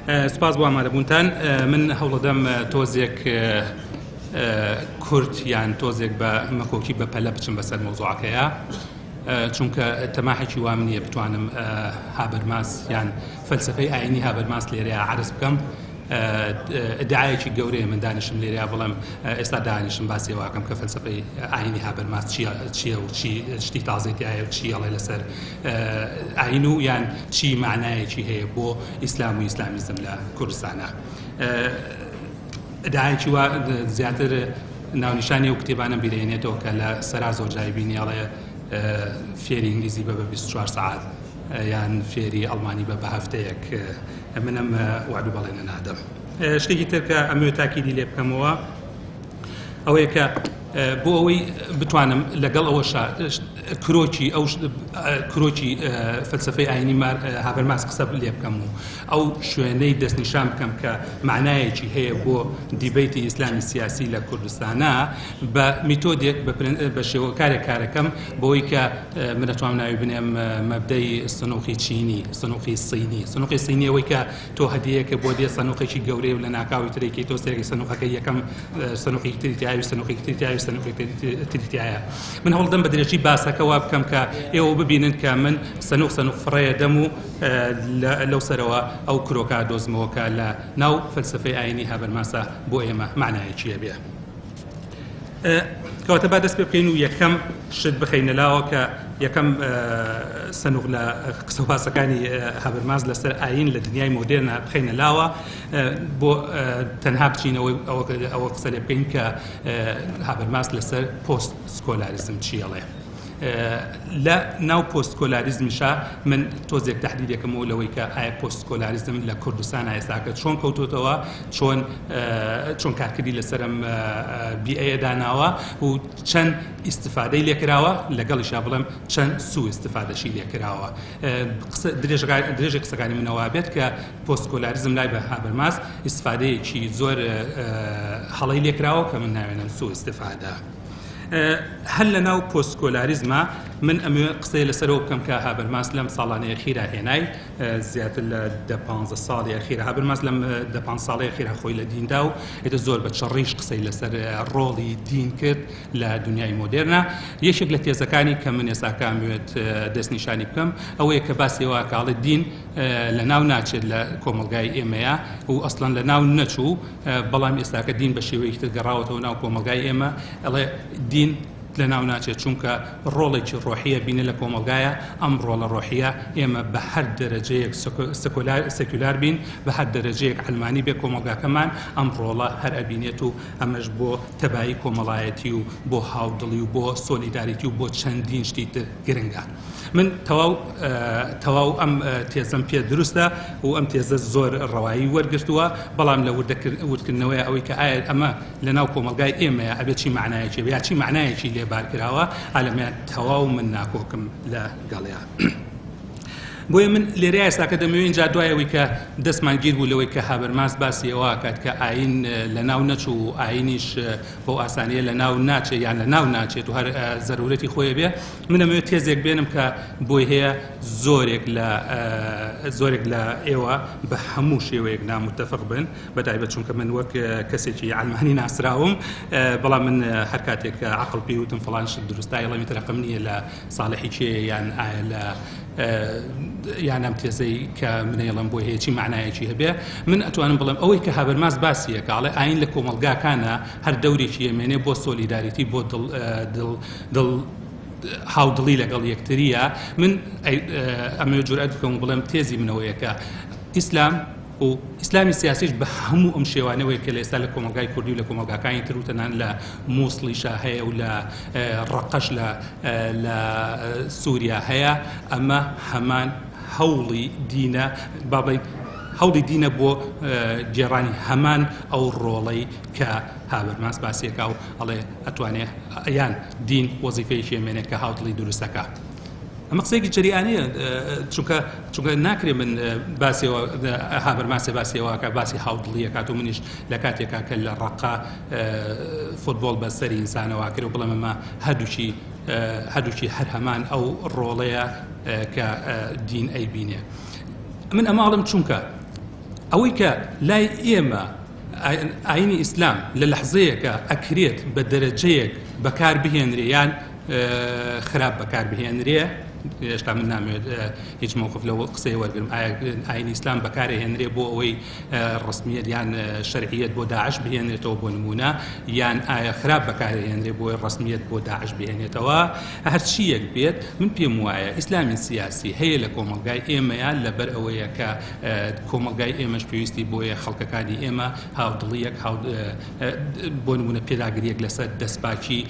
سپاس بۆ ئامادەبوونتان. من هەوڵەدەم تۆزێک کورت یان تۆزێک بە مەکۆکی بە پەلە بچم بەسەر مەوزوعەکەیە، چونکە تەماحێکی وام نییە بتوانم هابەرماس یان فەلسفەی ئاینی هابەرماس لێرەیە عەرز بکەم. ئیدعایەکی گەورەیە من دانیشم لێرەیا بڵێم ئێستا دانیشم باسی ئەوە کە فەلسفەی ئاینی هابەرماس چییە و چی شتی تازەی تیایە و چی ئەڵێ لەسەر ئاین و یان چی معنایەکی هەیە بۆ ئیسلام و ئیسلامیزم لە کوردستانە. ئیدعایەکی وا زیاتر ناونیشانی ئەو کتێبانە بیرێنێتەوە کە لە سەرا زۆر جای بینی ئەڵێ فێری ئینگلیزی بە بە 24 سەعات یان فێری ئەڵمانی بە بە هەفتەیەک. منم وعد و بەڵێنە نادەم. شتێکی تر کە ئەمەوێت تاکیدی لێ بکەمەوە ئەوەیە کە بۆ ئەوەی بتوانم لەگەڵ ئەوەشا کرۆکی ئەو کرۆکی فەلسفەی ئاینی هابەرماس قسە لێ بکەم و ئەو شوێنەی دەستنیشان بکەم کە معنایەکی هەیە بۆ debate ی ئیسلامی سیاسی لە کوردستانە، بە میتۆدێک بە شێوەکارێک کارەکەم بۆی کە من دەتوانم ناوی بنێم مەبدەی سنوقی چینی، سنوقی صینی. سنوقی صینی ئەوەی کە تۆ هەدیەیەکە بۆ دێ سنوقێکی گەورەیە و لە ناکاوی ترێکی تۆ سێرەی سنوقەکە یەکەم سنوقی تری تیایە و سنوقی تری تیایە و سنوقی تری تیایە. من هەوڵدەم بە درێژی باسەکە وا بکەم کە ئێوە ببینن کە من سنوق سنوق فڕێ دەم و لەو سەرەوە ئەو کرۆکا دۆزمەوە کە لە ناو فەلسفەی ئاینی هابەرماسە بۆ ئێمە معنایەکی هەبێ. کەواتە با دەست پێ بکەین و یەکەم شت بخەینە لاوە کە یەکەم سەنوق لە قسە و باسەکانی هابەرماس لەسەر ئاین لە دنیای مۆدێرنە بخەینە لاوە بۆ تەنها بچینەوەی ئەوە قسە لێ بکەین کە هابەرماس لەسەر پۆست سکۆلاریزم چی ئەڵێ. لە ناو پۆستکۆلاریزمیشا من تۆزێک تهدیدێکمەوە لەوەی کە ئایا پۆستکۆلاریزم لە کوردستان ئێستاکە چۆن کەوتوتەوە، چۆن چۆن کارکردی لەسەرم بیئەیە داناوە و چەند ئیسیفادەی لێکراوە، لەگەڵیشا بڵێم چەند سوء ئیسیفادەشی لێکراوە. درێژی قسەکانی منەوە بێت کە پۆستکۆلاریزم لای بە هابەرماس ئیسیفادەیەکی زۆر هەڵەی لێکراوە کە من ناوێنم سوء ئیسیفادە. هەر لە ناو پۆستکۆلاریزمە من ئەمەوێ قسەی لەسەرەوە بکەم کە هابەرماس لەم ساڵانەیە خیرا هێنای، زیاتر لە 15 ساڵی ئەخیرا هابەرماس لەم 15 ساڵی ئەخیرا خۆی لە دیندا و ئێتە زۆر بە چڕیش قسەی لەسەر ڕۆڵی دین کرد لە دنیای مۆدێرنا. یەکێک لە تێزەکانی کە من ئێستاکە ئەمەوێت دەستنیشانی بکەم ئەوەیە کە باسی ئەوە کاڵێ دین لە ناو ناچێت لە کۆمەلگای ئێمەیە و ئەسڵەن لە ناو نەچوو، بەڵام ئێستاکە دین بە شێوەیەکی تر گەڕاوەتەوە ناو کۆمەلگای ئێمە. ئەڵێ دین لە ناو ناچێت چونکە ڕۆڵێکی ڕۆحیە بینە لە کۆمەلگایە. ئەم ڕۆڵە ڕۆحیە ئێمە بە هەر دەرەجەیەک سکولار بین، بە هەر دەرەجەیەک عەلمانی بێ کۆمەلگاکەمان، ئەم ڕۆڵە هەر ئەبینێت و ئەمەش بۆ تەبایی کۆمەڵایەتی و بۆ هاودڵی و بۆ solidarity و بۆ چەندین شتی تر گرنگە. من تەواو تەواو ئەم تێزەم پێ دروستە و ئەم تێزە زۆر ڕەوایی وەرگرتووە، بەڵام لە وردکردنەوەی ئەوەی کە ئایا ئەمە لە ناو کۆمەلگای ئێمەیە ئەبێت چی معنایەکی یا چی معنایەکی لێبارکراوە، ئالەمەیان تەواو من ناکۆکم لە گەڵیا. بۆیە من لێرە ئێستاکە دەمەوێت اینجا دوای ئەوەی کە دەستمان گیر بوو لەوەی کە هابەرماس باسی ئەوە کات کە ئاین لە ناو نەچوو و ئاینیش بەو ئاسانیە لە ناو ناچێت یان لە ناو ناچێت و هەر زەرورەتی خۆی بێ، من ئەمەوێت تێزێک بێنم کە بۆی هەیە زۆرێک لە ئێوە بە هەموو شێوەیەک نامتەفق بن، بە تایبەت چونکە من وەک کەسێکی عەلمانی ناسراوم، بەڵام من هەر کاتێک عەقڵ پێی وتم فڵان شت دروستە ئەڵێم ترەقم نییە لە ساڵحی کێ یان ئایا لە یان ئەم تێزەی کە منەیڵم بۆی هەیە چی معنایەکی هەبێ. من ئەتوانم بڵێم ئەوەی کە هابەرماس باسیە کە ئەڵێ ئاین لە کۆمەڵگاکانە هەر دەورێکی ئەمێنێ بۆ solidarity، بۆ دڵ دڵ دڵ هاودڵی لەگەڵ یەکتریە. من ئەمەوێت جورئەت بکەم و بڵێم تێزی منەوەیە کە ئیسلام و ئیسلامی سیاسیش بە هەموو ئەم شێوانەوەی کە لە ئێستا لە کۆمەلگای کوردی و لە کۆمەلگاکانی تر و تەنان لە مووسڵیشا هەیە و لە ڕەقەش لە سووریا هەیە، ئەمە هەمان هەوڵی دینە، با بڵێین هەوڵی دینە بۆ گێڕانی هەمان ئەو ڕۆڵەی کە هابەرماس باسیەکە و ئەڵێ ئەتوانێ یان دین وەزیفەیەکی ئەمێنێ کە هاودڵی دروستەکە. ئەمە قسەیەکی جەریانەیە، چونکە ناکرێ من باسیەوە هابەرماسێ باسیەوە کە باسی هاودڵیەکات و منیش لە کاتێکا کە لە ڕەقە فوتبۆڵ بە سەری ئینسانەوە کرد و بڵێم ئەمە هەردووکی هەر هەمان ئەو ڕۆڵەیە کە دین ئەیبینێ. من ئەمە ئەڵێم چونکە ئەوەی کە لای ئێمە ئاینی ئیسلام لە لەحزەیەکە ئەکرێت بە دەرەجەیەک بەکار بهێنرێ یان خراپ بەکار بهێنرێ، هێشتا من نامەوێت هیچ مەوقف لەو قسەیە وەرگرم، ئایا ئاینی ئیسلام بەکارئەهێنرێ بۆ ئەوەی ڕەسمیەت یان شەرعیەت بۆ داعش بهێنرێتەوە بۆ نمونە، یان ئایا خراپ بەکارئەهێنرێ بۆ ڕەسمیەت بۆ داعش بهێنێتەوە. هەرچییەک بێت من پێم وایە ئیسلامی سیاسی هەیە لە کۆمەڵگای ئێمەیە، لەبەر ئەوەیە کە کۆمەڵگای ئێمەش پێویستی بۆیە خەڵکەکانی ئێمە هاودڵیەک بۆ نمونە پێداگریەک لەسەر دەستپاکی،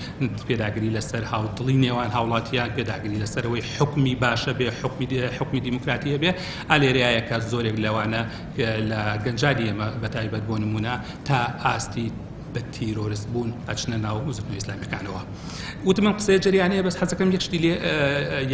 پێداگری لەسەر هاودڵی نێوان هاوڵاتیان، پێداگری لەسەرەوەی حکومی باشە بێ، حکومی دیموکراتیە بێ. ئالێرەیە کە زۆرێک لەوانە لە گەنجانی ئێمە بەتایبەت بۆ نمونە تا ئاستی بە تیرۆرست بوون ئەچنە ناو بزوتنەوە ئیسلامیەکانەوە. وتم ئەم قسەیە جەریانەیە، بەس حەزەکەم یەک شتی لێ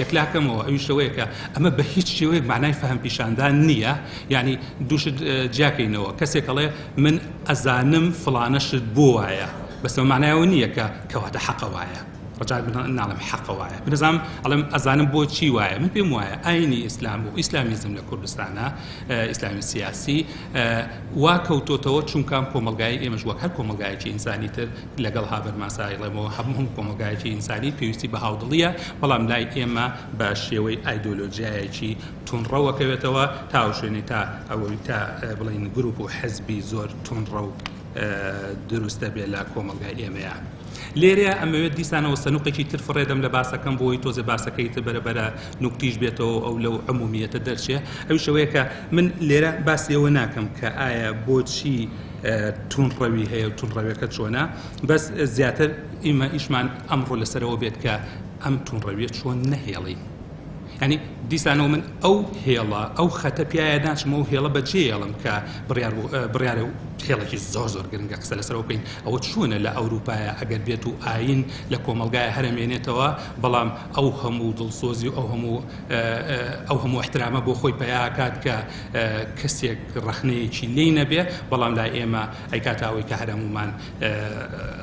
یەکلاکەمەوە، ئەویش ئەوەیە کە ئەمە بە هیچ شێوەیەک معنای فەهم پیشاندان نییە. یعنی دوو شت جیاکەینەوە، کەسێک ئەڵێ من ئەزانم فڵانە شت بۆ وایە، بەس ئەو معنایەوە نییە کە کەواتە حەقە وایە. ڕجای من ناڵێم حەقە وایە، من ئەزانم ئەڵێم ئەزانم بۆ چی وایە. من پێم وایە ئاینی ئیسلام و ئیسلامیزم لە کوردستانە، ئیسلامی سیاسی وا کەوتۆتەوە چونکە ئەم کۆمەڵگای ئێمەش وەک هەر کۆمەڵگایەکی ئینسانی تر لەگەڵ هابەرماسا ئەیڵێمەوە هەموو کۆمەڵگایەکی ئینسانی پێویستی بە هاودڵیە، بەڵام لای ئێمە بە شێوەی ئایدۆلۆژیایەکی تونڕەوە کەوێتەوە تا ئەو شوێنەی تا ئەوەی تا بڵێین گروپ و حزبی زۆر تونڕەو دروست دەبێت لە کۆمەڵگای ئێمەیە. لێرەیە ئەمەوێت دیسانەوە سەنوقێکی تر فڕێدەم لە باسەکەم بۆی تۆزێ باسەکەی تر بەرە بەرە نوکتیش بێتەوە ئەو لەو عمومیەتە دەرچێ. ئەویش ئەوەیە کە من لێرە باسی ئەوە ناکەم کە ئایا بۆچی تونڕەوی هەیە و تونڕەویەکە چۆنە، بەس زیاتر ئیمە ئیشمان ئەمڕۆ لەسەرەوە بێت کە ئەم تونڕەویە چۆن نەهێڵین. یعنی دیسانەوە من ئەو هێڵە ئەو خەتە پیایە ناچم ئەو هێڵە بەجێڵم کە بڕیار بڕیارە و هێڵێکی زۆر زۆر گرنگە قسە لەسەرەوە بکەین. ئەوە چۆنە لە ئەوروپایە ئەگەر بێت و ئاین لە کۆمەڵگای هەرەمێنێتەوە، بەڵام ئەو هەموو دڵسۆزی و ئەو هەموو احترامە بۆ خۆی پەیاکات کە کەسێک ڕەخنەیەکی لێی نەبێ، بەڵام لای ئێمە ئەیکاتە ئەوەی کە هەرەمومان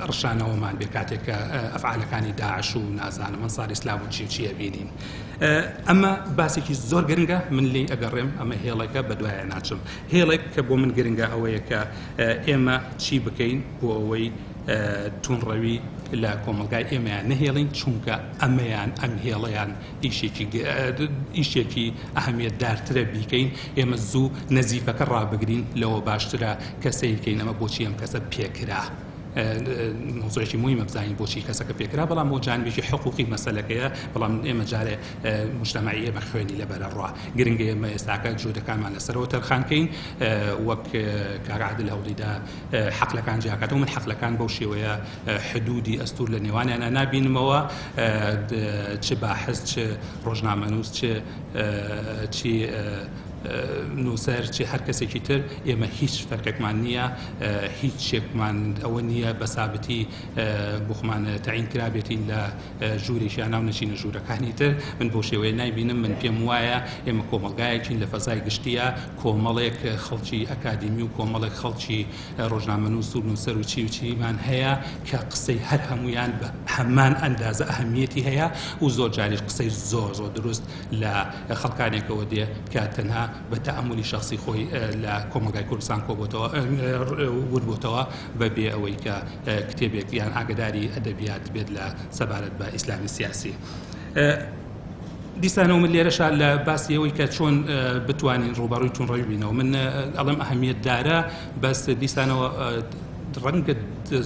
ڕشانەوەمان بێ کاتێک کە ئەفعالەکانی داعش و نازانم ئەنسار ئیسلام و چی و چی ئەبینین. ئەمە باسێکی زۆر گرنگە، من لێی ئەگەڕێم، ئەمە هێڵێکە بە دوایە ناچم. هێڵێک کە بۆ من گرنگە ئەوەیە کە ئێمە چی بکەین بۆ ئەوەی تونڕەوی لە کۆمەڵگای ئێمەیان نەهێڵین، چونکە ئەمەیان ئەم هێڵەیان ئیشێکی ئەهمیەتدارترە بیکەین. ئێمە زوو نەزیفەکە ڕابگرین لەوە باشترە کە سەیرکەین ئەمە بۆچی ئەم کەسە پێکرا. مۆزوعێکی مهمە بزانین بۆچی کەسەکە پێکرا، بەڵام بۆ جانبێکی حقوقی مەسەلەکەیە. بەڵام ئێمە جارێ مجتەمەعی ئێمە خوێنی لەبەرە ڕوا، گرنگە ئێمە ئێستاکە جوودەکانمان لەسەرەوە تەرخانکەین. وەک کاک عادل هەوڵیدا حەقلەکان جیاکاتەوە، من حەقلەکان بەو شێوەیە حدودی ئەستور لە نێوانیانە نابینمەوە، چ باحث چ ڕۆژنامەنووس چ چی نووسەر چ هەر کەسێکی تر، ئێمە هیچ فەرقێکمان نییە، هیچ شێکمان ئەوە نییە بە سابتی بخمان تەعین کرابێتین لە ژوورێکیان ناو نەچینە ژوورەکانی تر. من بەو شێوەیە نایبینم. من پێم وایە ئێمە کۆمەڵگایەکین لە فەزای گشتیە، کۆمەڵێک خەڵکی ئەکادیمی و کۆمەڵێک خەڵکی ڕۆژنامەنووس و نووسەر و چی و چیمان هەیە کە قسەی هەر هەمویان بە هەمان ئەندازە ئەهمیەتی هەیە و زۆر جاریش قسەی زۆر زۆر دروست لە خەڵکانێکەوە دێ کە تەنها بە تەئەمولی شخصی خۆی لە کۆمەڵگای کوردستان کۆبۆتەوە وربۆتەوە بەبێ ئەوەی کە کتێبێک یان ئاگداری ئەدەبیات بێت لە سەبارەت بە ئیسلامی سیاسی. دیسانەوە من لێرەشا لە باسی ئەوەی کە چۆن بتوانین ڕووبەڕووی توندڕەوی بینەوە، من ئەڵێم ئەهمیەتدارە، بەس دیسانەوە ڕەنگە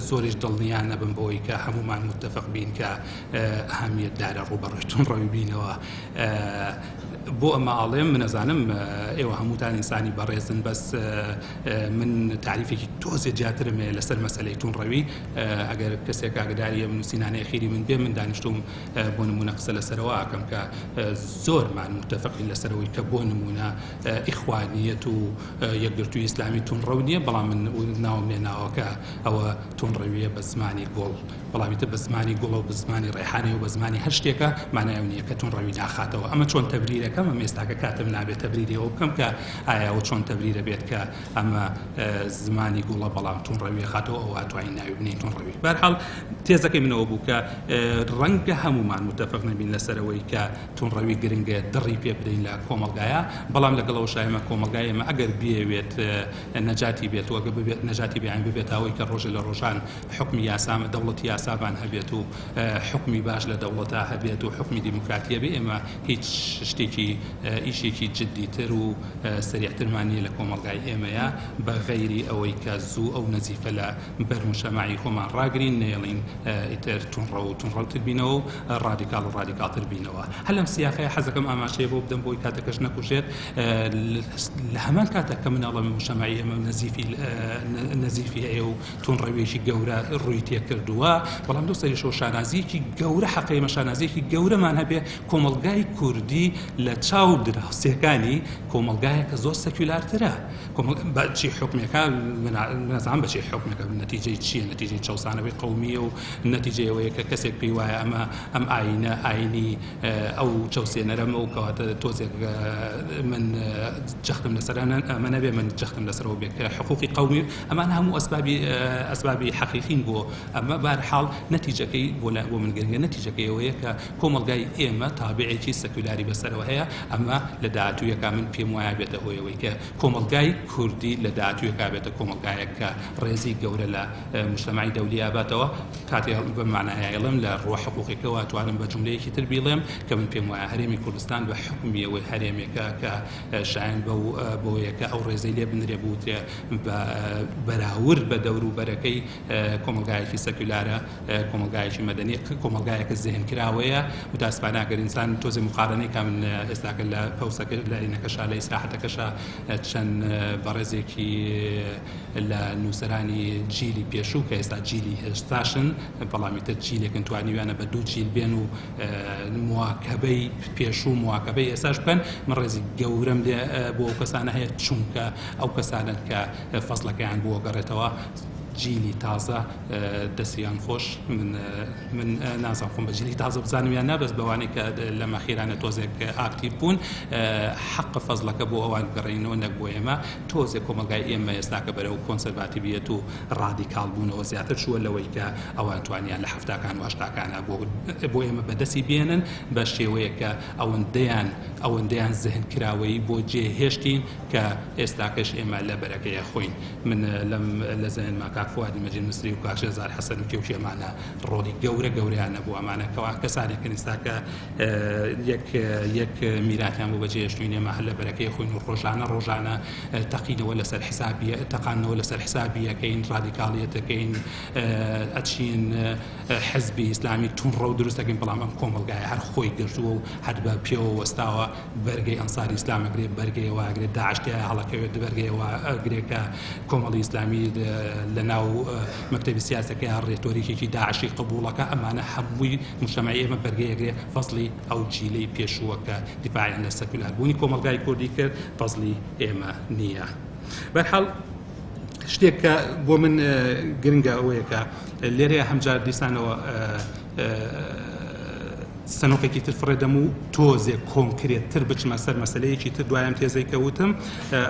زۆریش دڵنیا نەبم بەوەی کە هەمومان متفق بین کە ئەهمیەتدارە ڕووبەڕووی توندڕەوی بینەوە. بۆ ئەمە ئاڵێم من ئەزانم ئێوە هەمووتان ئینسانی بەڕێزن، بەس من تعریفێکی تۆزێ جیاترم هەیە لەسەر مەسەلەی توندڕەوی. ئەگەر کەسێک ئاگداری ئەم نووسینانەی خیری من بێ، من دانیشتوم بۆ نمونە قسە لەسەرەوە ئاکەم کە زۆرمان متفقین لەسەرەوەی کە بۆ نمونە ئیخوانیەت و یەکگرتووی ئیسلامی توندڕەو نییە، بەڵام من ناوم لێناوە کە ئەوە توندڕەویە بە زمانی گوڵ، بەڵام ئیتر بە زمانی گوڵە و بە زمانی ڕێحانەیە و بە زمانی هەر شتێکە مانای ئەو نییە کە توندڕەوی ناخاتەوە. ئەمە چۆن تەبریرەکەم؟ تێزەکەم ئەم ئێستاکە کاتم نابێت تەبریری ئەوە بکەم کە ئایا ئەوە چۆن تەبریرە بێت کە ئەمە زمانی گوڵە بەڵام توندڕەوی خاتەوە ئەوە توانین ناوی بنێین توندڕەوی. بەهەرحاڵ تێزەکەی منەوە بوو کە ڕەنگە هەموومان متەفق نەبین لەسەرەوەی کە توندڕەوی گرنگە دڕی پێ بدەین لە کۆمەڵگایە، بەڵام لەگەڵ ئەوەشا ئێمە کۆمەڵگای ئێمە ئەگەر بیەوێت نەجاتی بێت و ئەگەر ببێت نەجاتی بێ یان ببێتە ئەوەی کە ڕۆژێ لە ڕۆژان حوکمی یاسا دەوڵەتی یاسامان هەبێت و حوکمی باش لە دەوڵەتا هەبێت و حوکمی دیموکراتی هەبێ ئێمە هیچ شتێکی ئیشێکی جدیتر و سەریعترمان نییە لە کۆمەڵگای ئێمەیە بە غەیری ئەوەی کە زوو ئەو نەزیفە لە بەر مجتەمەعی خۆمان ڕاگرین نەیەڵین ئیتر توندڕەو و توندڕەوتر بینەوە و ڕادیکاڵ و ڕادیکاڵتر بینەوە. هەر لەم سیاقەیە حەزەکەم ئاماژەیە بۆ بدەم بۆی کاتەکەش نەکوژێت لە هەمان کاتە کە من ئەڵێم مجتەمەعی ئێمە نەزیفی نەزیفی هەیە و توندڕەویەکی گەورە ڕووی تێکردووە بەڵام لەو سەریشەوە شانازیەکی گەورە حەقە ئێمە شانازیەکی گەورەمان هەبێ کۆمەڵگای کوردی لە چاو دراوسێکانی کۆمەڵگایەکە زۆر سەکیولارترە بەچی حکمێکە نازانم بەچی حکمێکە نەتیجەی چییە نەتیجەی چەوسانەوەی قەومیە و نەتیجەی ئەوەیە کە کەسێک پێی وایە ئەمە ئەم ئاینە ئاینی ئەو چەوسێنەرەمە و کەواتە تۆزێک من جەختم لەسەر ئەمە نەبێ من جەختم لەسەرەوە بێ کە حقوقی قەومی ئەمان هەموو ئەسبابی ئەسبابی حەقیقین بۆ ئەمە بارحاڵ نەتیجەکەی بۆ بۆ من گرنگە نەتیجەکەی ئەوەیە کە کۆمەڵگای ئێمە تابعێکی سەکولاری بەسەرەوە هەیە ئەمە لە داهاتوویەکا من پێم وایە بێتە هۆی ئەوەی کە کۆمەڵگای کوردی لە داهاتوویەکا بێتە کۆمەڵگایەک کە ڕێزی گەورە لە موجتەمەعی دەولی ئاباتەوە. کاتێ بەم مانایە ئەیڵێم لە ڕووە حقوقیەکەوە ئەتوانم بە جوملەیەکی تر بیڵێم کە من پێم وایە هەرێمی کوردستان بە حوکمی ئەوەی هەرێمێکە کە شایەن بەو بەوەیە کە ئەو ڕێزەی لێ بنرێ بوترێ بە بەراورد بە دەوروبەرەکەی کۆمەڵگایەکی سەکولارە کۆمەڵگایەکی مەدەنی کۆمەڵگایەکە زهن کراوەیە متاسفانە ئەگەر ئینسان تۆزێ مقارنەی کا من ئێستاکە لە پەوسەکە لە ئینەکەشا لە ئیسراحەتەکەشا چەند بەڕێزێکی لە نووسەرانی جیلی پێشوو کە ئێستا جیلی ئێستاشن بەڵام ئیتر جیلێکن توانیویانە بە دوو جیل بێن و مواکەبەی پێشوو مواکەبەی ئێستاش بکەن من ڕێزی گەورەم لێ بۆ ئەو کەسانە هەیە چونکە ئەو کەسانەن کە فەزڵەکەیان بۆ گەڕێتەوە جیلی تازە دەستیان خۆش من من نازانم خۆم بە جیلی تازە بزانم یان نا بەس بەوانەی کە لەم ئەخیرانە تۆزێک ئاکتیڤ بوون حەقە فەزڵەکە بۆ ئەوان بگەڕێنەوە نەک بۆ ئێمە تۆزێک کۆمەڵگای ئێمە ئێستاکە بەرەو کۆنسەرڤاتیڤیەت و ڕادیکاڵ بوونەوە زیاتر چووە لەوەی کە ئەوان توانیان لە حەفتاکان و هەشتاکانا بۆ بۆ ئێمە بەدەستی بێنن بە شێوەیەک کە ئەوەندەیان ئەوەندەیان زهن کراوەیی بۆ جێ هێشتین کە ئێستاکەش ئێمە لە بەرەکەیە خۆین من لەم لە زەهنما کاک فوادی مەجید مسری و کاک شێرزاد حەسەن و کێ و کێ ئەمانە ڕۆڵی گەورە گەورەیان نەبوو ئەمانە کەوا کەسانێکن ئێستاکە یەک یەک میراتیان بۆ بەجێهێشتوین ئێمە هەر لە بەرەکەی خۆین و ڕۆژانە ڕۆژانە تەقینەوە لەسەر حسابی تەقاندنەوە لەسەر حسابیەکەین ڕادیکاڵیەتەکەین ئەچین حزبی ئیسلامی توندڕەو دروست دەکەین بەڵام ئەم کۆمەڵگایە هەر خۆی گرتووە و هەر بە پێوە وەستاوە بەرگەی ئەنساری ئیسلام ئەگرێ بەرگەی ئەوە ئەگرێ داعش تیایا هەڵەکەوێت بەرگەی ئەوە ئەگرێ کە کۆمەڵی ئیسلامی لە ناو مەکتەبی سیاسەکەیا ڕێتۆریکێکی داعشی قبوڵەکە ئەمانە هەمووی مجتەمەعی ئێمە بەرگەی ئەگرێ فەزڵی ئەو جیلەی پێشووە کە دیفاعیان لە سەکولاربوونی کۆمەڵگای کوردی کرد فەزڵی ئێمە نییە بەرحاڵ شتێک کە بۆ من گرنگە ئەوەیە کە لێرەیە هەمجار دیسانەوە سنوقێکی تر فڕێ دەم و تۆزێک کۆنکرێت تر بچمە سەر مەسلەیەکی تر دوایم تێزەی کە وتم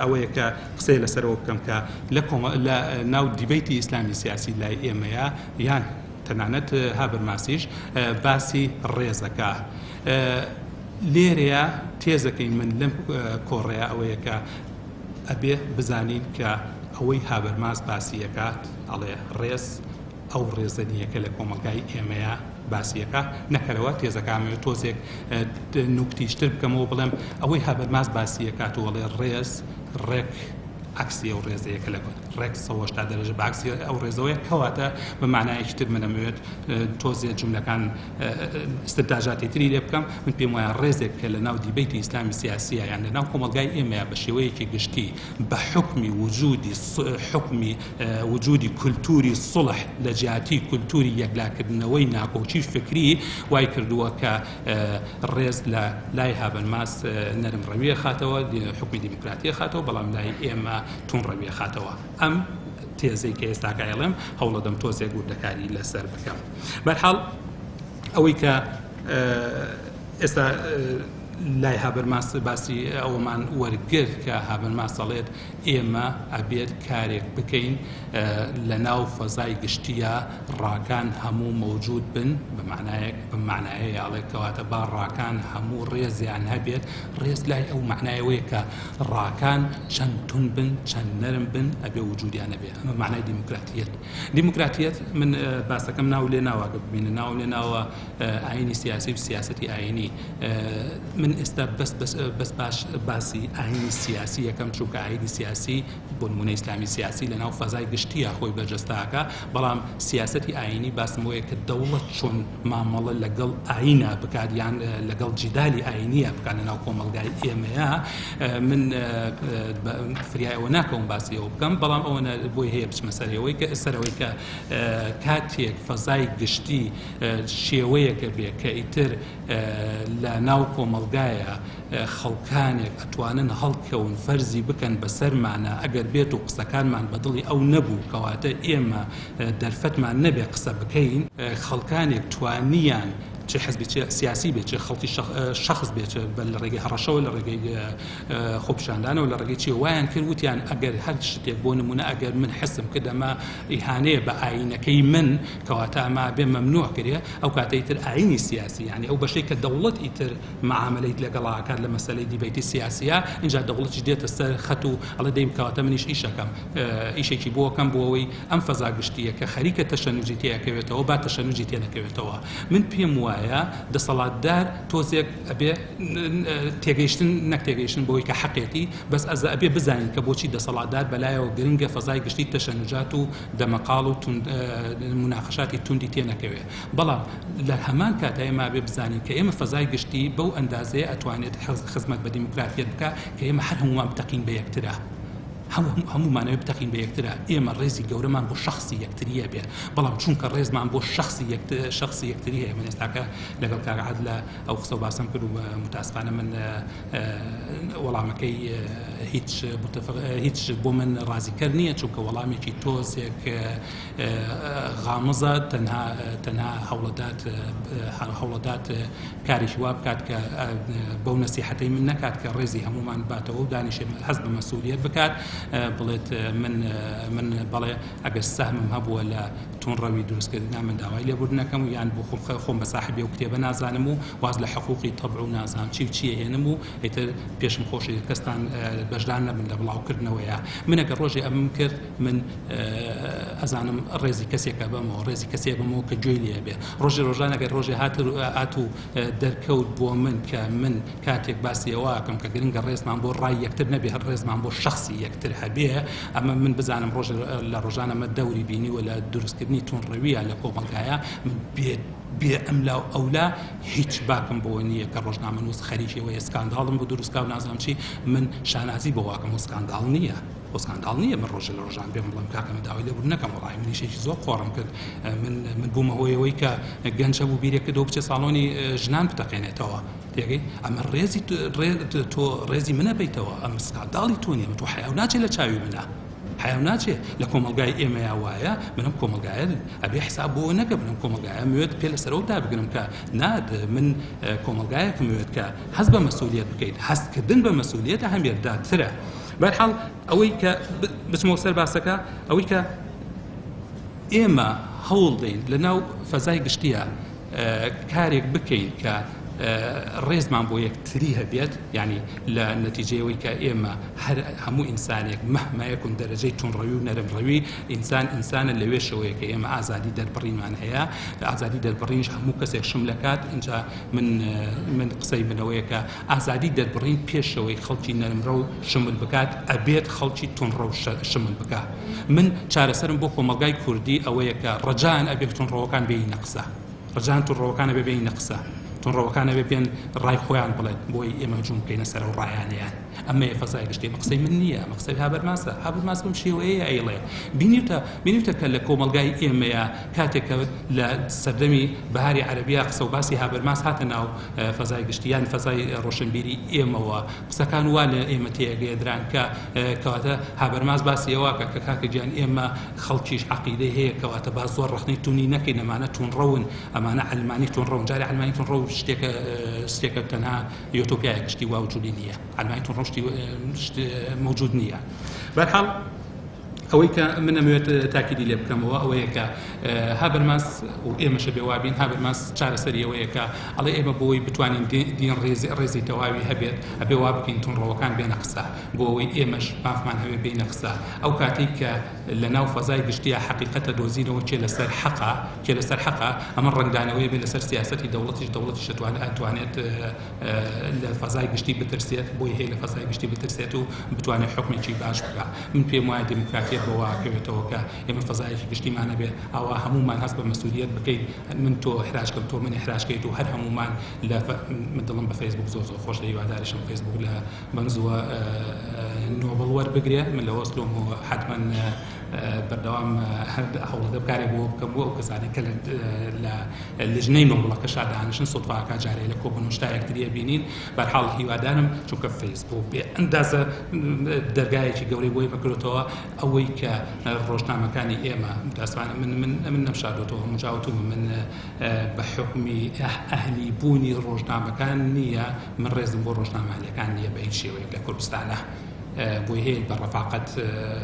ئەوەیە کە قسەی لەسەرەوە بکەم کە لە لە ناو debate ی ئیسلامی سیاسی لای ئێمەیە یان تەنانەت هابرماسیش باسی ڕێزەکە لێرەیە تێزەکەی من لەم کۆڕەیە ئەوەیە کە ئەبێ بزانین کە ئەوەی هابرماس باسی ئەکات ئەڵێ ڕێز ئەو ڕێزە نییە کە لە کۆمەڵگای ئێمەیا باسی ئەکا نەکەرەوە تێزەکە ئەمەوێ تۆزێک نوکتیشتر بکەمەوە بڵێم ئەوەی هابرماس باسی ئەکات و ئەڵێ ڕێز ڕێک عەکسی ئەو ڕێزەیە کە لە ڕێک 180 دەرەجە بە عەکسی ئەو ڕێزەوەیە کەواتە بە مانایەکی تر من ئەمەوێت تۆزێ جوملەکان استنتاجاتی تری لێ بکەم من پێم وایە ڕێزێک کە لە ناو debate ی ئیسلامی سیاسیە یان لە ناو کۆمەڵگای ئێمەیە بە شێوەیەکی گشتی بە حوکمی وجودی حوکمی وجودی کولتوری سوڵح لە جیاتی کولتوری یەکلاکردنەوەی ناکۆکی فکری وای کردووە کە ڕێز لە لای هابرماس نەرم ڕەویە خاتەوە حوکمی دیموکراتیە خاتەوە بەڵام لای ئێمە توندڕەویە خاتەوە ئەم تێزەی کە ئێستاکە ئەڵێم هەوڵەدەم تۆزێک وردەکاری لەسەر بکەم بەرحاڵ ئەوەی کە ئێستا. لای هابرماس باسی ئەوەمان وەرگرت کە هابرماس دەڵێت ئێمە ئەبێت کارێک بکەین لە ناو فەزای گشتیە ڕاکان هەموو مەوجود بن، بە معنایەک بە معنایە ئەڵێ کەواتە با ڕاکان هەموو ڕێزیان هەبێت. ڕێز لای ئەو معنایەوەیە کە ڕاکان چەند تون بن چەند نەرم بن ئەبێ وجودیان هەبێ. ئەمە معنای دیموکراتیەت. دیموکراتیەت من باسەکەم ناو لێ ناوە ببینە ناو لێ ناوە ئاینی سیاسی و سیاسەتی ئاینی. من ئێستا بەس بەس بەس باش باسی ئاینی سیاسی یەکەم، چونکە ئاینی سیاسی بۆ نمونە ئیسلامی سیاسی لەناو فەزای گشتیە خۆی بەرجەستاکە، بەڵام سیاسەتی ئاینی باسمەوەیە کە دەوڵەت چۆن مامەڵە لەگەڵ ئاینا بکات یان لەگەڵ جیدالی ئاینیە بکات لەناو کۆمەڵگای ئێمەیە. من فریای ئەوە ناکەوم باسی ئەوە بکەم، بەڵام ئەوە بۆی هەیە بچمە سەرەوەی کە سەرەوەی کە کاتێک فەزای گشتی شێوەیەکە بێ کە ئیتر لە ناو کۆمەڵگایە خەڵکانێک ئەتوانن هەڵکەون فەرزی بکەن بەسەرمانە، ئەگەر بێت و قسەکانمان بەدڵی ئەو نەبوو کەواتە ئێمە دەرفەتمان نەبێ قسە بکەین، خەڵکانێک توانیان چه حزبی چه سیاسی بێت چه خەڵکی شخص بێت چه لە ڕێگەی هەڕەشەوە لە ڕێگەی خۆپیشاندانەوە لە ڕێگەی چی وایان کرد وتیان ئەگەر هەر شتێک بۆ نمونە ئەگەر من حسم کردەمە ئیهانەیە بە ئاینەکەی من کەواتە ئەمە بێ مەمنوع کرێ، ئەو کاتە ئیتر ئاینی سیاسی یعنی ئەو بەشەی کە دەوڵەت ئیتر معاملەیت لەگەڵا کات لە مەسەلەی debate ی سیاسیە، اینجا دەوڵەتیش دێتە سەر خەت و ئەڵێ دەیم کەواتە منیش ئیشەکەم ئیشێکی بۆکەم بۆ ئەوەی ئەم فەزا گشتیە کە خەریکە تەشەنوجی تێ ئەکەوێتەوە با تەشەنوجی تێ نەکەوێتەوە. من پێم وایە دەسەڵاتدار تۆزێک ئەبێ تێگەیشتن نەک تێگەیشتن بۆی کە حەقێتی، بەس ئەزە ئەبێ بزانین کە بۆچی دەسەڵاتدار بەلایەوە گرنگە فەزای گشتی تەشەنوجات و دەمەقاڵ و مناقشاتی توندی تێ نەکەوێ. بەڵام لە هەمان کاتا ئێمە بێ بزانین کە ئێمە فەزای گشتی بەو ئەندازەیە ئەتوانێت خزمەت بە دیموکراتیەت بکە کە ئێمە هەر هەمومان بتەقین بە یەکترە، هەمومانەوە بتەقین بە یەکترە. ئێمە ڕێزی گەورەمان بۆ شخصی یەکتریە بێ، بەڵام چونکە ڕێزمان بۆ شخصی یەکتری هەیە. من ئێستاکە لەگەڵ کاک عادل لە ئەو قسە و باسم کرد و متاسفانە من وەڵامەکەی هیچ بۆ من ڕازیکەر نییە، چونکە وەڵامێکی تۆزێک غامزە، تەنها هەوڵەدات کارێکی وا بکات کە بەو نەسیحەتەی من نەکات کە ڕێزی هەمومان باتەوە و دانیشێ هەست بە مەسئولیت بکات، بڵێت من بەڵێ ئەگەر سەهمم هەبووە لە تونڕەوی دروستکردنا من داوای لێبوردنەکەم و یان بۆ خۆم بە ساحبی ئەو کتێبە نازانم و واز لە حقوقی تەبع و نازانم چی و چیە هێنم و ئیتر پێشم خۆشی کەستان بەشدار نەبن لە بڵاوکردنەوەیە. من ئەگەر ڕۆژێ ئەمم کرد من ئەزانم ڕێزی کەسێکە بەمەوە، ڕێزی کەسێک بەمەوە کە گوێی لێ بێ. ڕۆژێ ڕۆژان ئەگەر ڕۆژێ هات و دەرکەوت بۆ من کە من کاتێک باسی ئەوەکەم کە گرنگە ڕێزمان بۆ ڕای یەکتر نەبێ، هەر ڕێزمان بۆ شخصی یەکتر هەبێ، ئەمە من بزانم ڕۆژ لە ڕۆژانەمە دەوری بینیوە لە دروستکردنی تونڕەویە لە کۆمەڵگایە، من بێ ئەملا و ئەولا هیچ باکم بۆ نییە کە ڕۆژنامەنووس خەریکیەوەیە سکانداڵم بۆ دروستکا و نازانم چی. من شانازی بۆ واکەم و سکانداڵ نییە، خۆ سکانداڵ نییە من ڕۆژێ لە ڕۆژان بێم بڵێم کاکە من داوای لێبوردن نەکەم، وەڵای من ئیشێکی زۆر قۆڕم کرد، من بوومە هۆیەوەی کە گەنج هەبوو بیرێک کردەوە بچێ ساڵۆنی ژنان بتەقێنێتەوە. تێگەی ئەمە ڕێزی تۆ ڕێزی منە بیتەوە، ئەمە سکانداڵی تۆ نییە، تۆ حەیا ناچێت لە چاوی منە، حەیا ناچێت لە کۆمەڵگای ئێمەیا وایە. منم کۆمەڵگایە ئەبێ حساب بۆ نەکە، منم کۆمەڵگایە موێت پێ لەسەرەوە دابگرم کە ناد من کۆمەڵگایەکم وێت کە هەست بە مەسئولیت بکەیت، هەستکردن بە مەسئولیت ئەهەمیەتدارترە. بەرحاڵ ئەوەی کە بچمەوە سەر باسەکە، ئەوەی کە ئێمە هەوڵ دەین لە ناو فەزای گشتیە کارێک بکەین کە ڕێزمان بۆ یەکتری هەبێت، یعنی لە نەتیجەیەوەی کە ئێمە هەر هەموو ئینسانێک مەهما یەکون دەرەجەی تونڕەوی و نەرمڕەوی ئینسان ئینسانە لەوێشەوەیە کە ئێمە ئازادی دەربڕینمان هەیە، ئازادی دەربڕینش هەموو کەسێک شم لەکات. اینجا من قسەی منەوەیە کە ئازادی دەربڕین پێشەوەی خەڵکی نەرمڕەو شمل بکات ئەبێت خەڵکی تونڕەو شمل بکات. من چارەسەرم بۆ کۆمەڵگای کوردی ئەوەیە کە ڕەجان ئەبێت تونڕەوەکان بێینە قسە، ڕەجان تونڕەوەکان ئەبێ بێینە قسە، تونڕەوەکان ئەبێ بێن ڕای خۆیان بڵێن بۆی ئێمە جوون بکەینە سەر ئەو ڕایانەیان. ئەمەیە فەزای گشتی. ئەمە قسەی من نییە، ئەمە قسەی هابەرماسە. هابەرماس بەم شێوەیەیە ئەیڵێ. بینیوتە بینیوتە کە لە کۆمەڵگای ئێمەیە کاتێک کە لە سەردەمی بەهاری عەرەبیا قسە و باسی هابەرماس هاتە ناو فەزای گشتی یان فەزای ڕۆشنبیری ئێمەوە، قسەکان وا لە ئێمە تێگەیەدران کە کەواتە هابەرماس باسی ئەوە کە کە کاکە گیان ئێمە خەڵکیش عەقیدەی هەیە، کەواتە با زۆر ڕەخنەی توندی نەکەین، ئەمانە توندڕەون، ئەمانە عەلمانی توندڕەون. جارێ عەلمانی توندڕەو شتێکە شتێکە تەنها یۆتۆپیایە، شتی وا وجودی نییە. عەلمانی توندڕەو شتی مەوجود نییە. بەرحاڵ ئەوەی کە من ئەمەوێت تاکیدی لێ بکەمەوە ئەوەیە کە هابەرماس و ئێمەشە بێ وابین، هابەرماس چارەسەری ئەوەیە کە ئەڵێ ئێمە بۆی بتوانین دین ڕێزی تەواوی هەبێت ئەبێ وا بکەین توندڕەوەکان بێنە قسە، بۆ ئەوەی ئێمەش مافمان هەبێ بێینە قسە. ئەو کاتەی کە لە ناو فەزای گشتیە حەقیقەتە دۆزینەوە کێ لەسەر حەقە، کێ لەسەر حەقە، ئەمە ڕەنگدانەوەی بێ لەسەر سیاسەتی دەوڵەتیش، دەوڵەتیش ئەتوانێت لە فەزای گشتی بترسێت، بۆی هەیە لە فەزای گشتی بترسێت و بتوانێت حکمێکی باش بکا. من پێم وایە دیموکراتیەت بەوە ئەکەوێتەوە کە ئێمە فەزایەکی گشتیمان هەبێ، ئاوا هەموومان هەست بە مەسئولیەت بکەین، من تۆ ئیحراج کەم، تۆ من ئیحراج کەیت و هەر هەموومان لە من دڵم بە فەیسبوک زۆر زۆر خۆش، هیواداریشم فەیسبوک لە بەم زووە نۆبڵ وەربگرێ. من لە ئۆسلۆمەوە حتمما بەردەوام هەر هەوڵەدەم کارێک بۆ بکەم بۆ ئەو کەسانەی کە لە لژنەی نۆبڵەکە شادانشن سوتفاکە جارێ لە کۆبوون شتا یەکتریە بینین. بەرحاڵ هیوادارم چونکە فەیسبوک بێ ئەندازە دەرگایەکی گەورەی بۆی بکرێتەوە. ئەوەی کە ڕۆژنامەکانی ئێمە متاسفانە من من من نەمشاردۆتەوە هەموو جاوتومە من بە حکمی ئەهلی بوونی ڕۆژنامەکان نییە، من ڕێزم بۆ ڕۆژنامانیەکان نییە بە هیچ شێوەیەک لە کوردستانە. بۆی هەیە بە ڕەفاقەت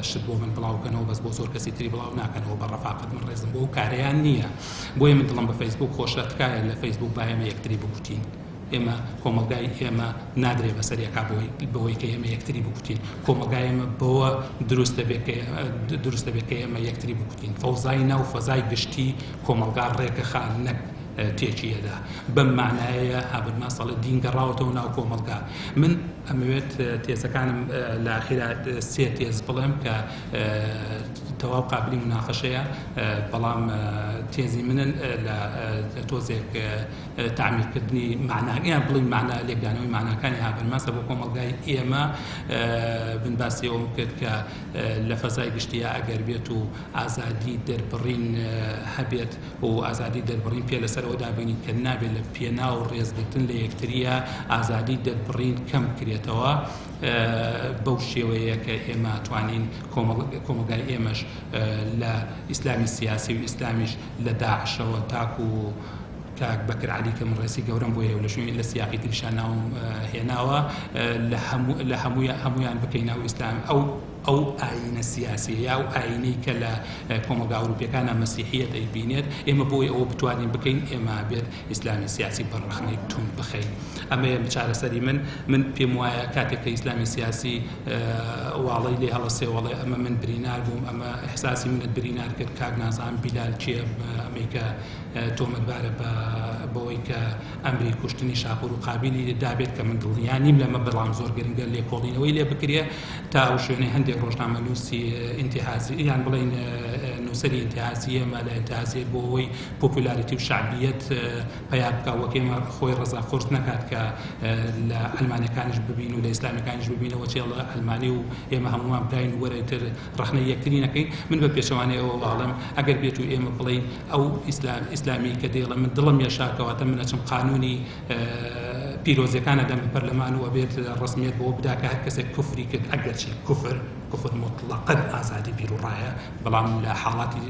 شت بۆ من بڵاوکەنەوە، بەس بۆ زۆر کەسی تری بڵاو ناکەنەوە بە ڕەفاقەت. من ڕێزم بۆ ئەو کارەیان نییە. بۆیە من دڵم بە فەیسبوک خۆشە، تکایە لە فەیسبوک با ئێمە یەکتری بکوتین. ئێمە کۆمەڵگای ئێمە نادرێ بەسەر یەکا بەوەی کە ئێمە یەکتری بکوتین. کۆمەڵگای ئێمە بەوە دروست دەبێت کە دروست دەبێت کە ئێمە یەکتری بکوتین. فەوزای ناو فەزای گشتی کۆمەڵگا ڕێکەخا نەک تێکیەدا. بەم معنایە هابرماس ئەڵێ دین گەڕاوەتەوە ناو کۆمەڵگا. من ئەمەوێت تێزەکانم لە ئاخیرا سێ تێز بڵێم کە تەواو قابلی مناقەشەیە، بەڵام تێزی منن لە تۆزێک تعمیقکردنی معنا یان بڵین معنا لێکدانەوەی معناکانی هابرماسە بۆ کۆمەڵگای ئێمە. من باسی ئەوم کرد کە لە فەزای گشتیە ئەگەر بێت و ئازادی دەربڕین هەبێت و ئازادی دەربڕین پێ لەسەرەوە دابینین کە نابێت لە پێناو ڕێزگرتن لە یەکتریە ئازادی دەربڕین کەم کرێتەوە، بەو شێوەیە کە ئێمە توانین کۆمەڵگای ئێمەش لە ئیسلامی سیاسی و ئیسلامیش لە داعشەوە تاکو کاک بەکر عەلی کە من ڕێزی گەورەم بۆیە و لە شوێن لە سیاقی تریشا ناوم هێناوە، لە هەمویان بکەینە ئەو ئیسلام ئەو ئایینە سیاسیە یا ئەو ئایینەی کە لە کۆمەڵگا ئەوروپیەکانە مەسیحیەت ئەیبینێت. ئێمە بۆی ئەوە بتوانین بکەین ئێمە بێت ئیسلامی سیاسی بە ڕەخنەی توند بخەین. ئەمەیە چارەسەری من. من پێم وایە کاتێک کە ئیسلامی سیاسی واڵەی لێ هەڵەسێ وەڵێ ئەمە من برینار بووم، ئەمە ئیحساسی منت برینار کرد، کاک نازان بیلال کێ ئەمەی کە تۆمەتبارە بەوەی کە ئەمری کوشتنی شاپور و قابیلی دابێت کە من دڵنیا نیم لەمە، بەڵام زۆر گرنگە لێکۆڵینەوەی لێ بکرێ تا ئەو شوێنەی هەندێک ڕۆژنامەنووسی ئینتیهازی یان بڵێین نووسەری ئینتیهازی ئێمە لە ئینتیهازیەت بۆ ئەوەی پۆپولاریتی و شعبیەت پەیا بکا وەک ئێمە خۆی ڕەزا قورس نەکات کە لە ئەلمانەکانیش ببین و لە ئیسلامیەکانیش ببینەوە چێڵە ئەلمانی و ئێمە هەمووان براین وەرە تر ڕەخنەی یەکتری نەکەین. من بە پێچەوانەی ئەوە واڵم ئەگەر بێت و ئێمە بڵێین ئەو ئیسلامی کە دەیڵێ من دڵم یەشاکەواتە من ئەچم قانونی پیرۆزیەکان ئەدەم بە پەرلەمان و ئەبێت ڕسمیەت بۆ بدا کە هەر کەسێک کوفری کرد، ئەگەرچی کوفر مطلقاً ئازادی بیر و ڕایە، بەڵام لە حاڵاتی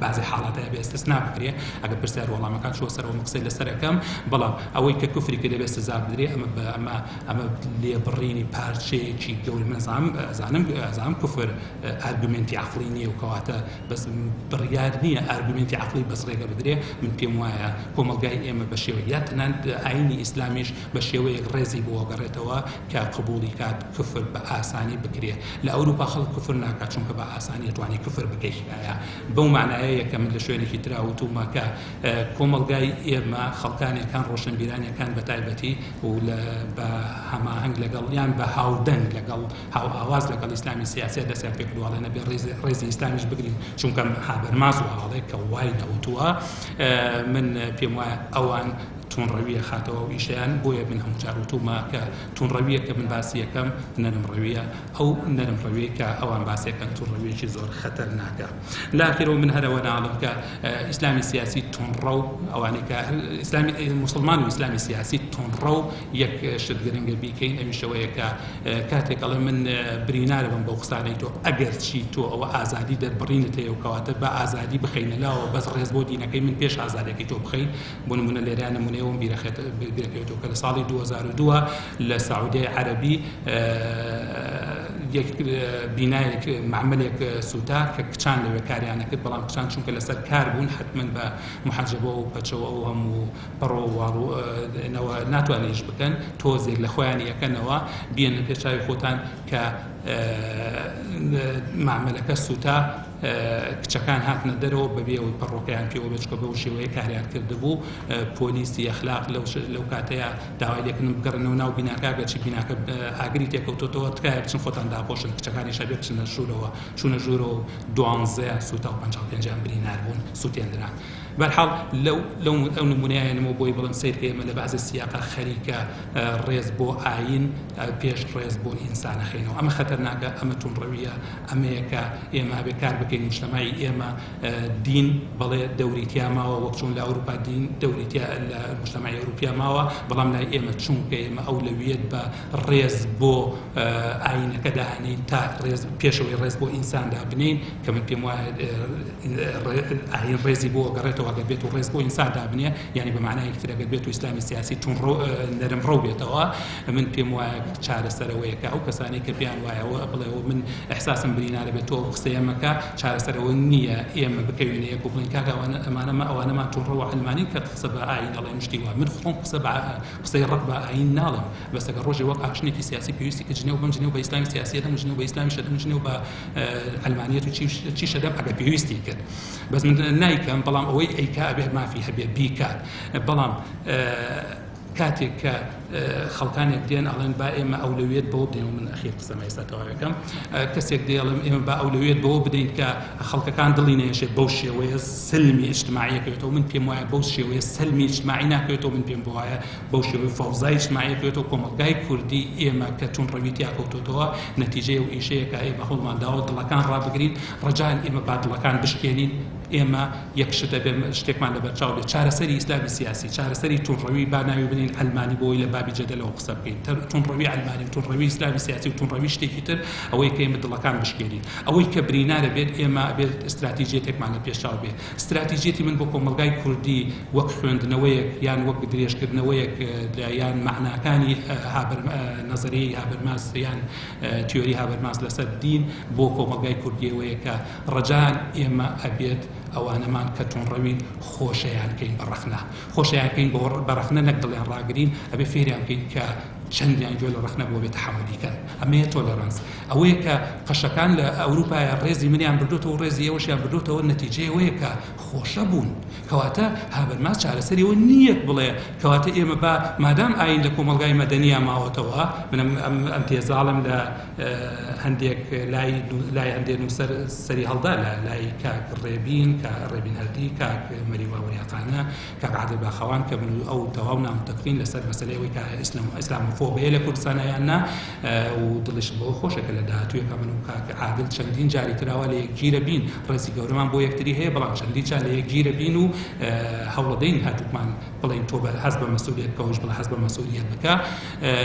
بعضی حاڵاتە ئەبێ استثنا بکرێ. ئەگەر پرسیار وەڵامەکان چووە سەرەوە من قسەی لەسەر ئەکەم، بەڵام ئەوەی کە کوفری کرد ئەبێ سزا بدرێ. ئەمە ئەمە لێبڕینی پارچەیەکی گەورە. من ئەزانم کوفر ئارگومنتی عەقڵی نییە و کەواتە بەس بڕیار نییە ئارگومنتی عەقڵی بەس ڕێگە بدرێ. من پێم وایە کۆمەڵگای ئێمە بە شێوەیەک یا تەنانەت ئایینی ئیسلامیش بە شێوەیەک ڕێزی بۆ گەڕێتەوە کە قبوڵی کات کفر بە ئاسانی بکرێ. لە ئەوروپا خەڵک کفر ناکات چونکە بە ئاسانی ئەتوانی کفر بکەیت. بەو معنایە یەکە من لە شوێنێکی ترا وتومە کە کۆمەڵگای ئێمە خەڵکانێکان ڕۆشنبیرانەکان بە تایبەتی و بە هەماهەنگ لەگەڵ یان بە هاودەنگ لەگەڵ هاوئاواز لەگەڵ ئیسلامی سیاسیە دەستیان پێکردووە نەبێ ڕێزی ئیسلامیش بگرین، چونکە هابەرماس و هاڵێک کە وای نەوتووە. من پێم وایە ئەوان توندڕەوییە خاتەوە ئەو ئیشەیان. بۆیە من هەموو جار وتوومە کە توندڕەوییە کە من باسی یەکەم نەرم ڕەوییە، ئەو نەرم ڕەویەی کە ئەوان باسی ئەکەن توندڕەوییەکی زۆر خەتەرناکە. لە ئاخیرەوە من هەر ئەوە ناڵێم کە ئیسلامی سیاسی توندڕەو، ئەوانەی کە ئیسلامی موسڵمان و ئیسلامی سیاسی توندڕەو یەک شت گرنگە بیکەین، ئەویش ئەوەیە کە کاتێک ئەڵێ من برینارە بم بەو قسانەی تۆ، ئەگەر چی تۆ ئەوە ئازادی دەربڕینت هەیە و کەواتە بە ئازادی بخەینە لاوە، بەس ڕێز بۆ دینەکەی من پێش ئازادیەکەی تۆ بخەین. بۆ نمونە لێرە نمونەی ئەوم بیرەکەوێتەوە کە لە ساڵی 2002 لە سعودیای عەرەبی یەک بینایەک مەعمەلێک سووتا کە کچان لەوێ کاریان نەکرد، بەڵام کچان چونکە لەسەر کار بوون حتمما بە محەجەبە و پەچەوە ئەو هەموو پەڕۆ واڵەوە ناتوانن ئیش بکەن، تۆزێک لە خۆیان یەکەنەوە بیێنە پێش چاوی خۆتان کە مەعمەلەکە سووتا، کچەکان هاتنە دەرەوە بەبێ ئەوەی پەڕۆکەیان پێوە بێت، چونکە بەو شێوەیە کاریان کردبوو. پۆلیسی ئەخلاق لەو کاتەیە داوای لێکردن بگەڕێنەوە ناو بیناکە، ئەگەرچی بیناکە ئاگری تێکەوتۆتەوە، تکایە بچن خۆتان داپۆشن. کچەکانیش ئەبێ بچنە ژوورەوە، چوونە ژوورەوە و دوانزەیان سووتا و 55یان برینار بوون، سووتێندران. بەرحاڵ لەو لەو ئەو نمونەیانمەوە بۆی بڵێم سەیر کە ئێمە لە بەعزێ سیاقا خەریکە ڕێز بۆ ئایین پێش ڕێز بۆ ئینسان ئەخەینەوە. ئەمە خەتەرناکە، ئەمە توندڕەوییە، ئەمەیە کە ئێمە ئەبێ کار بکەین. مجتەمعی ئێمە دین بەڵێ دەوری تیا ماوە، وەک چۆن لە ئەوروپا دین دەوری تیا لە مجتەمعی ئەوروپیا ماوە، بەڵام لای ئێمە چونکە ئێمە ئەولەویەت بە ڕێز بۆ ئایینەکە دانین تا ڕێز پێشەوەی ڕێز بۆ ئینسان دابنین، کە من پێم وایە ئایین ڕێزی بۆ گەڕێتەوە ئەگەر بێت و ڕێز بۆ ئینسان دابنێ، یعنی بە معنایەکی تر ئەگەر بێت و ئیسلامی سیاسی توندڕەو نەرم ڕەو بێتەوە، من پێم وایە چارەسەرەوەیە کە ئەو کەسانەی کە پێیان وایە بڵێ من ئیحساسم برینارە بێت تۆ ئەو قسەیە مەکە، چارەسەرەوە نییە ئێمە بکەوینە یەک و بڵێین کاکە ئەمانە ئەوانەمان توندڕەو عەلمانین کە قسە بە ئایین ئەڵێن شتی وا. من خۆم قسە بە قسەی ڕق بە ئایین ناڵێم، بەس ئەگەر ڕۆژێ وەک ئاکشنێکی سیاسی پێویستی کە جنێو بەم جنێو بە ئیسلامی سیاسی ئەدەم، جنێو بە ئیسلامیش ئەدەم، جنێو بە عەلمانیەت و چیش ئەدەم ئەگەر پێویستی کرد، بەس من نایکەم. بەڵام ئەوەی ئەیکا ئەبێ مافی هەبێ بیکات. بەڵام کاتێک کە خەڵکانێک دێن ئەڵێن با ئێمە ئەولەویەت بەوە بدەین، من ئەخیر قسەم ئێستا تەواوەکەم، کەسێک دێ ئەڵێم ئێمە با ئەولەویەت بەوە بدەین کە خەڵکەکان دڵی نەیەشێت بەو شێوەیە سلمی ئیجتماعی ئەکەوێتەوە. من پێم وایە بەو شێوەیە سلمی ئیجتماعی ناکەوێتەوە، من پێم وایە بەو شێوەی فەوزای ئیجتماعی ئەکەوێتەوە. کۆمەڵگای کوردی ئێمە کە توندڕەوی تیا کەوتۆتەوە نەتیجەی ئەو ئیشەیە کە ئێمە هەوڵمان داوە دڵەکان ڕابگرین. ڕەجان ئێمە با دڵەکان بشکێنین. ئێمە یەک شت ئەبێ شتێکمان لەبەرچاو بێت، چارەسەری ئیسلامی سیاسی، چارەسەری توندڕەوی با ناوی بنین عەلمانی بۆ ئەوەی لە بابی جەدەلەوە قسە بکەین، توندڕەوی عەلمانی و توندڕەوی ئیسلامی سیاسی و توندڕەوی شتێکی تر، ئەوەی کە ئێمە دڵەکان بشکێنین. ئەوەی کە برینارە بێت ئێمە ئەبێت ئیستراتیژیەتێکمان لە پێشچاو بێت. ئیستراتیژیەتی من بۆ کۆمەڵگای کوردی وەک خوێندنەوەیەک یان وەک درێژکردنەوەیەک یان مەعناکانی نەزەریەی هابرماس یان تیۆری هابرماس لەسەر دین بۆ کۆمەڵگای کوردیەوەیە کە ڕەجان ئێمە ئەبێت ئەوانەمان کە توندڕەوین خۆشیان کەین بە ڕەخنە، خۆشیان کەین بە ڕەخنە، نەک دڵیان ڕاگرین. ئەبێ فێریان بکەین کە چەندیان گوێ لە ڕەخنە بۆ بێت تەحەمولی کەن. ئەمەیە tolerance. ئەوەیە کە قەشەکان لە ئەوروپایە ڕێزی منیان بردوتەوە، ڕێزی ئێوەشیان بردوتەوە، نەتیجەی ئەوەیە کە خۆشە بوون. کەواتە هابرماس چارەسەری ئەوە نییە بڵێ کەواتە ئێمە با مادام ئایین لە کۆمەڵگای مەدەنییا ماوەتەوە. من ئەم تێزاڵم لە هەندێک لای لای هەندێک نووسەر سەری هەڵدا، لە لای کاک ڕێبین، کە ڕێبین هەردی، کاک مەریوا وریاقانە، کاک عادل باخەوان، کە من ئەو تەواو نامتەفقین لەسەر مەسەلەی ئەوەی کە ئیسلامۆفۆبەیە لە کوردستانە یان نا. و دڵیشم بەوە خۆشە کە لە داهاتوویەکە من و کاک عادل چەندین جاری تراوە لە یەکگیرە بین. ڕێزی گەورەمان بۆ یەکتری هەیە، بەڵام چەندین جار لە یەکگیرە بین و هەوڵەدەین هەردووکمان بڵێین تۆ هەست بە مەسئولیەت بکە، ئەویش بڵێ هەست بە مەسئولیەت بکە.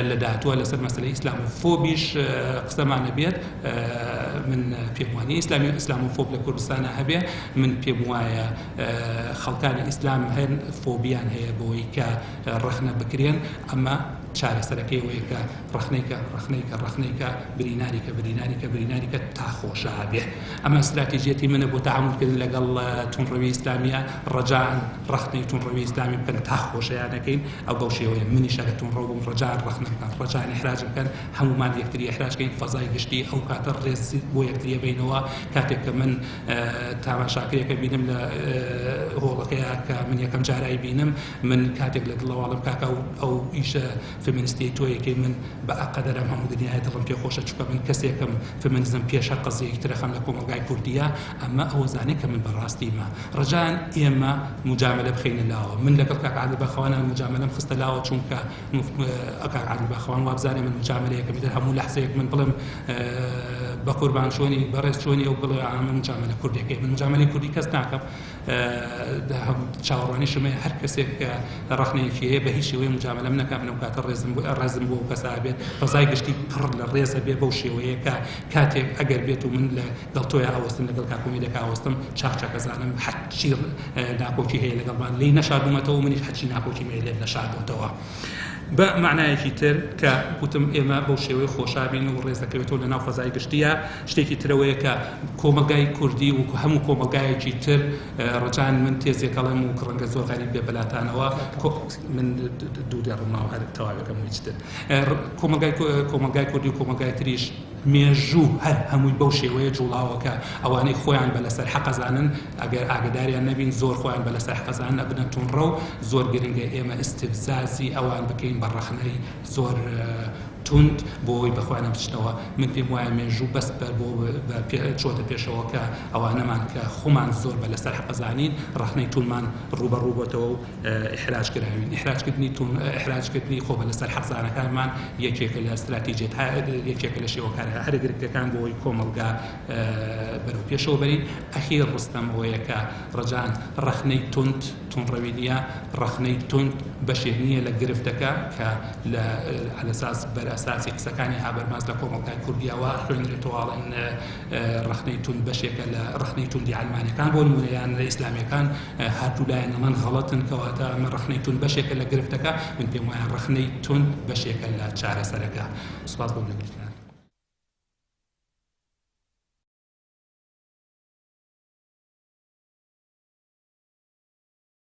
لە داهاتووە لەسەر مەسەلەی ئیسلامۆفۆبیش قسەمان نەبێت. من پێم وانییە ئیسلامۆفۆب لە کوردستانە هەبێ. من پێم وایە خەڵکانی ئیسلام هەن فۆبیان هەیە بۆی کە ڕەخنە بکرێن. ئەمە چارەسەرەکەی ئەوەیە کە ڕەخنەیکە، ڕەخنەیکە، ڕەخنەیکە، بریناریکە، بریناریکە، بریناریکە تا خۆشە بێ. ئەمە استراتیژیەتی منە بۆ تەعامولکردن لەگەڵ توندڕەوی ئیسلامیە. ڕەجان ڕەخنەی توندڕەوی ئیسلامی بکەن تا خۆشەیانەکەین. ئەو بەو شێوەیە منیش ئەگەر توندڕەو بووم ڕەجان ڕەخنە بکەن، ڕەجان ئیحراج بکەن، هەمومان یەکتری ئیحراج کەین. فەزای گشتی ئەو کاتە ڕێز بۆ یەکتریە بینەوە. کاتێک کە من تاماشاکرێکە بینم لە هۆڵەکەیە کە من یەکەم جارای بینم، من کاتێک لە دڵەواڵم کاکە ئەو ئیشە فێمینستیەی تۆ یەکەی من بە ئەقەدەر ئەم هەموو دنیایە دڵم پێ خۆشە چونکە من کەسێکم فێمینزم پێش هەر قەزیەیەکی تر ئەخەم لە کۆمەڵگای کوردیە ئەمە ئەوە زانێ کە من بە ڕاستیمە ڕەجان ئێمە موجامەلە بخەینە لاوە من لەگەڵ کاک عادل باخەوانان موجامەلەم خستە لاوە چونکە کاک عادل باخەوان وابزانێ من موجامەلەیەکم ئیتر هەموو لەحزەیەک من بڵێم بە قوربان چۆنی بەڕێز چۆنی ئەو بڵێ من موجامەلە کوردێکەی من موجامەلەی کوردی کەس ناکەم چاوەڕوانیشم هەیە هەر کەسێک کە ڕەخنەیەکی هەیە بە هیچ شێوەیە موجامەلەم نەکا من ئەو کاتە ڕێزم ڕێزم بۆ ئەو کەسە بێت فەزای گشتی پڕ لە ڕێزە بێ بەو شێوەیە کە کاتێک ئەگەر بێت و من لەگەڵ تۆیا ئەوەستم لەگەڵ کاک ئومێدێکا ئەوەستم چاک چاکەزانم هەرچی ناکۆکی هەیە لەگەڵمان لێی نەشاردوومەتەوە منیش هەرچی ناکۆکیم هەیە لێم نەشاردۆتەوە. بە مەعنایەکی تر کە وتم ئێمە بەو شێوەیە خۆشابین و ڕێز دەکەوێتەوە لە ناو فەزای گشتیە شتێکی ترەوەیە کە کۆمەڵگای کوردی و هەموو کۆمەڵگایەکی تر ڕەجان من تێزێک ئەڵێم و ڕەنگە زۆر غەریب بێ بەلاتانەوە من دوو دێڕم ماوە هەر تەواوەکەم هیچ تر کۆمەڵگای کۆمەڵگای کوردی و کۆمەڵگای تریش مێژوو هەر هەمووی بەو شێوەیە جوڵاوە کە ئەوانەی خۆیان بە لەسەر حەق ئەزانن ئەگەر ئاگەداریان نەبین زۆر خۆیان بە لەسەر حەق ئەزانن ئەبنە توندڕەو، زۆر گرنگە ئێمە ئیستفزازی ئەوان بکەین بە ڕەخنەی زۆر توند بۆ ئەوەی بە خۆیانە بچنەوە، من پێم وایە مێژوو بەس بە بۆ چۆتە پێشەوە کە ئەوانەمان کە خۆمان زۆر بە لەسەر حەق ئەزانین ڕەخنەی توندمان ڕووبەڕوو بۆتەوە و ئیحراج کراوین. ئیحراجکردنی تون ئیحراجکردنی خۆ بە لەسەر حەقزانەکانمان یەکێکە لە ستراتیجیەت یەکێکە لە شێوەکارە هەرە گرنگەکان بۆ ئەوەی کۆمەڵگا بەرەو پێشەوە بەرین. ئەخیر ڕستەم ئەوەیە کە ڕەجان ڕەخنەی توند توندڕەوی نییە، ڕەخنەی توند بەشێک نییە لە گرفتەکە کە لە عەلەساس بەرئەساسی قسەکانی هابەرماس لە کۆمەڵگای کوردییەوە خوێنرێتەوە ئەڵێن ڕەخنەی توند بەشێکە لە ڕەخنەی توندی عەلمانیەکان بۆ نموونە یان لە ئیسلامیەکان هەردوو لایەن ئەڵێن غەڵەتن کەواتە ئەمە ڕەخنەی توند بەشێکە لە گرفتەکە من پێم وایە ڕەخنەی توند بەشێکە لە چارەسەرەکە سوپاس بۆ گوێگرتنتان.